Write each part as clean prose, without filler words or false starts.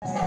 We'll be right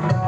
back.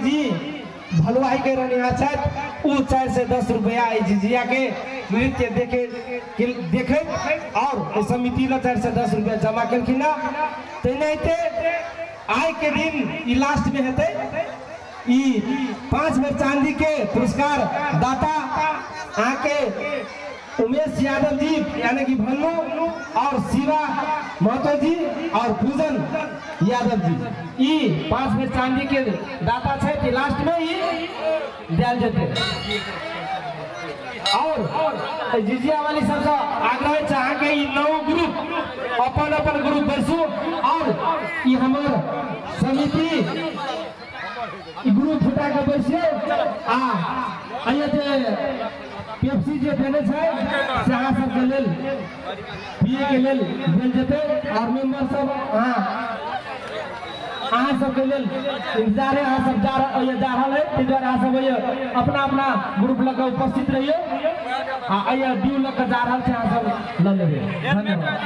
जी भलुआई के रहनिहार उ 4 से 10 रुपया झिझिया के नृत्य देखे देखे और समिति ला 4 से 10 रुपया जमा कलखिन। तेनाहिते आइ के दिन ई लास्ट में हेतै, ई 5 बेर चांदी के पुरस्कार दाता आके उमेश यादव जी यानी कि भन्नू और शिवा महतो जी और पूजन यादव जी ई 5 बेर चांदी के दाता छथि। लास्ट में ई दियल जेतै। और जिजिया वाली सबसे आग्रह है अहाँके ई 9 ग्रुप अपन अपन ग्रुप बैसू और ई हमर समिति ई ग्रुप फुटा के बैसियौ आ एहिया जे पेप्सी जे देने छै से अहाँ सबके लेल पिए के लेल देल जेतै और मेंबर सब अहाँ सबके लेल इंतजार है। अहाँ सब जा रहल है, ताहि दुआरे अहाँ सब अपना अपना ग्रुप लऽ कऽ उपस्थित रहियौ आ एहिया ड्यू लऽ कऽ जा रहल छै, अहाँ सब लऽ लेबै। धन्यवाद।